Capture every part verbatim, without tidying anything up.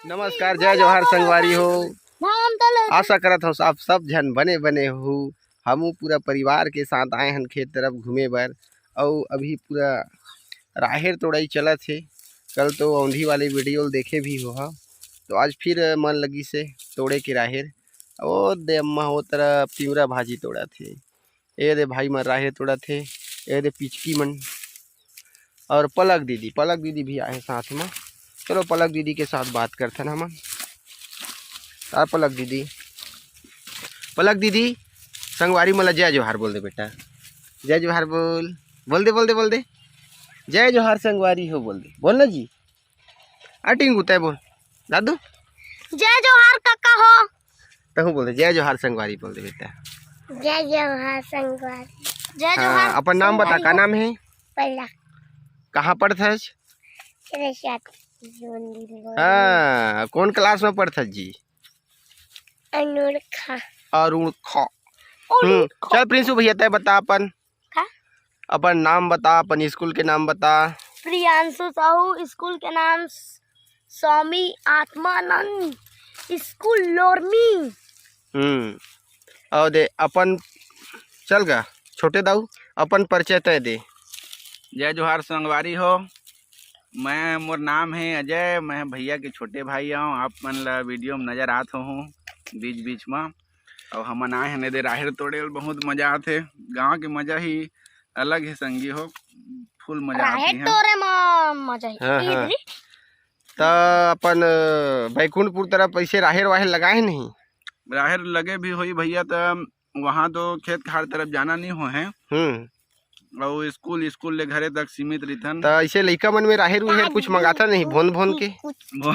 नमस्कार, जय जोहार संगवारी हो। आशा करत हूँ आप सब झन बने बने हो। हमू पूरा परिवार के साथ आए हन खेत तरफ घूमे बर, अउ अभी पूरा राहेर तोड़ाई चलत हे। कल तो औंधी वाले वीडियो ल देखे भी हो हा, तो आज फिर मन लगी से तोड़े के राहेर। ओ दे अम्मा, ओ तरफ तिवरा भाजी तोड़त हे, ए दे भाई मन राहेर तोड़त हे, ए दे पिचकी मन। और पलक दीदी, पलक दीदी भी आए साथ में। चलो पलक दीदी के साथ बात करथन हमन। आ पलक दीदी, पलक दीदी, संगवारी मन ला जय जोहार बोल दे बेटा। जय जोहार बोल, बोल दे, बोल दे, बोल दे। जय जोहार संगवारी हो बोल दे, बोल ना जी। आ टिंकू तय बोल, दादू। जय जोहार काका हो। तहू बोल दे, जय जोहार संगवारी बोल दे बेटा। जय जोहार संगवारी। जय हाँ, जोहार अपन नाम बता, संगवारी का हो। नाम है? पलक। कहाँ पढ़थस? सरस्वती मंदिर बोल। हाँ, कौन क्लास में पढ़थस जी? अनूरखा। अरुण खा। अरुण हम्म, खा। चल प्रिंसू भैया, तय बता अपन। का? अपन नाम बता, अपन स्कूल के नाम बता। प्रियांशु साहू, स्कूल के नाम स-, स्वामी आत्मानंद स्कूल लोरमी। हम्म, और दे अपन, चल गा, छोटे दाऊ, अपन परिचय तय दे। जय जोहार संगवारी हो, मैं, मोर नाम है अजय, मैं भैया के छोटे भाई हूँ। आप मन ला वीडियो में नजर आत होहूँ बीच बीच में। अउ हमन आए हन एदे राहेर तोड़े ल, बहुत मजा आथे। गाँव के मजा ही अलग है संगी हो, फुल मजा आथे राहेर इहाँ। तोड़े म मजा ही। हाँ, हाँ। इधरी। त अपन, अ, बैकुंठपुर तरफ ऐसे राहेर वाहेर लगाए नहीं? राहेर लगे भी होई भैया, त वहाँ तो खेत खार तरफ जाना नहीं हो है। हम्म। अउ स्कूल, स्कूल ले घरे तक सीमित रहिथन। त ऐसे लइका मन में राहेर उहेर कुछ मंगाथा नहीं, भोन भोन के? भो-,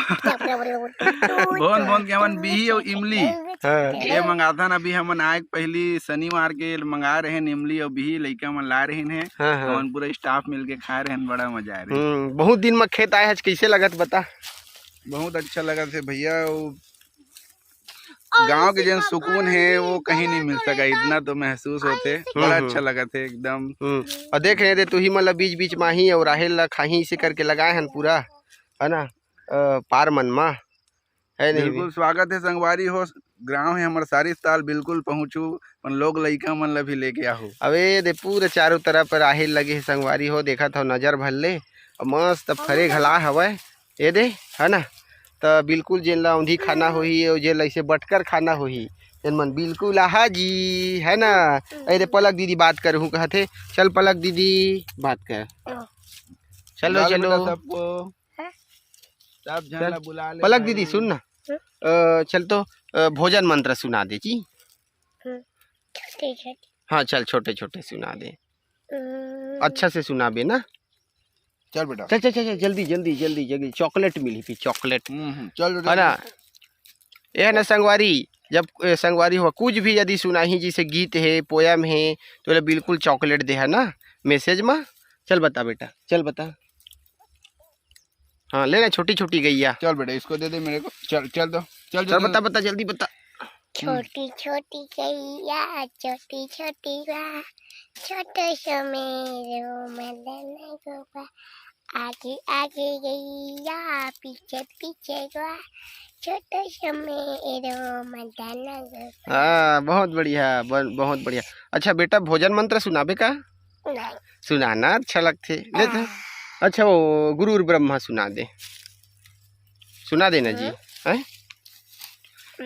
भोन भोन के हमन बिही अउ इमली हाँ। ये मंगाथन। अभी हमन आए के पहली शनिवार के मंगाए रहेन इमली अउ बिही, लइका मन लाए रहेन हे। हाँ, हाँ। हमन पूरा स्टाफ मिलके खाए रहेन, बड़ा मजा आए रहे। हम्म, बहुत दिन में खेत आए हच, कैसे लगत बता? बहुत अच्छा लगत हे भैया, वो गांव के जन सुकून हे वो कहीं नहीं मिल सका, इतना तो महसूस होथे। हम्म, बड़ा हम्म। अच्छा लगत हे एकदम। हम्म। और देख रहे थे तुही मन ला बीच बीच माही और राहेर ला खाही इसे करके लगाए हन पूरा, है ना? अ, पार मन मा, है नहीं बिल्कुल भी? स्वागत है संगवारी हो, गांव है हमर सारिस ताल, बिल्कुल पहुंचू, अपन लोग लइका मन ला भी लेके आहू। अबे दे पूरा चारों तरफ राहेर लगे है संगवारी हो, देखत हो नजर भर ले, और मस्त फरे घला हवय। ये दे, है ना? त बिल्कुल जेन ला औंधी खाना होही, अउ जेन ला इसे बटकर खाना होही, तेन मन बिल्कुल आहा जी, है ना? अरे पलक दीदी बात करहूँ कहत हे, चल पलक दीदी बात कर। चलो, बुला ले चलो। बेटा सबको। हाँ? सब झन चल। ला बुला ले पलक भाई। दीदी सुन ना। हम्म। अ, चल तो, अ, भोजन मंत्र सुना दे जी। हम्म। छोटे छोटे। हाँ, चल छोटे छोटे सुना दे। हम्म। अच्छा से सुनाबे ना। चल बेटा। चल, चल, चल, चल, जल्दी, जल्दी, जल्दी, जल्दी, चॉकलेट मिली फिर, चॉकलेट। हम्म, हम्म, चल बेटा। है ना? ये है ना संगवारी, जब, ए, संगवारी हो, कुछ भी यदि सुनाही, जैसे गीत है, पोयम है, तो बोले बिल्कुल चॉकलेट दे, है ना, मैसेज में। चल बता बेटा, चल बता। हाँ, ले ना, छोटी छोटी गैया। चल बेटा, इसको दे दे मेरे को। चल, चल दो। चल, चल, चल, बता, चल। बता, जल्दी बता। छोटी छोटी गैया, छोटी छोटी गा, छोटो सो मेरो मदन गोपा, आगे आगे गैया, पीछे पीछे गा, छोटो सो मेरो मदन गोपा। हाँ, बहुत बढ़िया, ब-, बहुत बढ़िया। अच्छा बेटा, भोजन मंत्र सुनाबे का? नहीं। सुनाना अच्छा लगथे। ले तो। आह। अच्छा, वो गुरुर ब्रह्मा सुना दे। सुना देना जी, हाँ? हैं?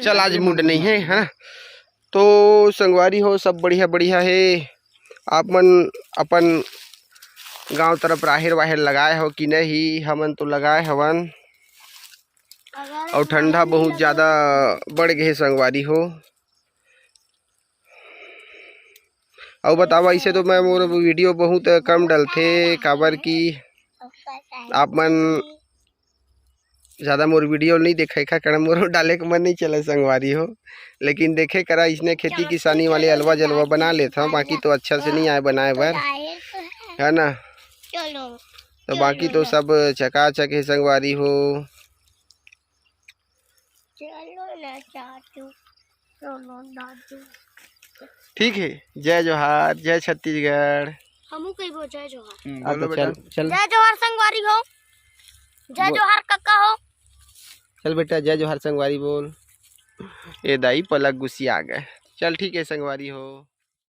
चल, आज मूड नहीं है, है ना? तो संगवारी हो, सब बढ़िया, बढ़िया है। आप मन अपन गांव तरफ राहेर वाहेर लगाए हो कि नहीं? हमन तो लगाए हवन। अउ ठंडा बहुत ज़्यादा बढ़ गे हे संगवारी हो। अउ बतावा, इसे तो मैं मोर वीडियो बहुत कम डलथे, काबर कि आप मन ज़्यादा मोर वीडियो नहीं देखे का कारण मोर डाले के मन नहीं चले संगवारी हो। लेकिन देखे करा, इसने खेती किसानी वाले अलवा जलवा बना लेथव, बाकी तो अच्छा से नहीं आए बनाए बर, है ना? तो बाकी तो सब चकाचक हे संगवारी हो। चलो ना चाचू, चलो दादू। ठीक है, जय जोहार, जय छत्तीसगढ़। हमू कहिबो जय जोहार। हम्म, हाँ, बोलो तो बेटा। चल, चल। जय जोहार संगवारी हो, जय बोल। जोहार काका हो। चल बेटा, जय जोहार संगवारी बोल। ए दाई, पलक गुसिया गए। चल ठीक है संगवारी हो।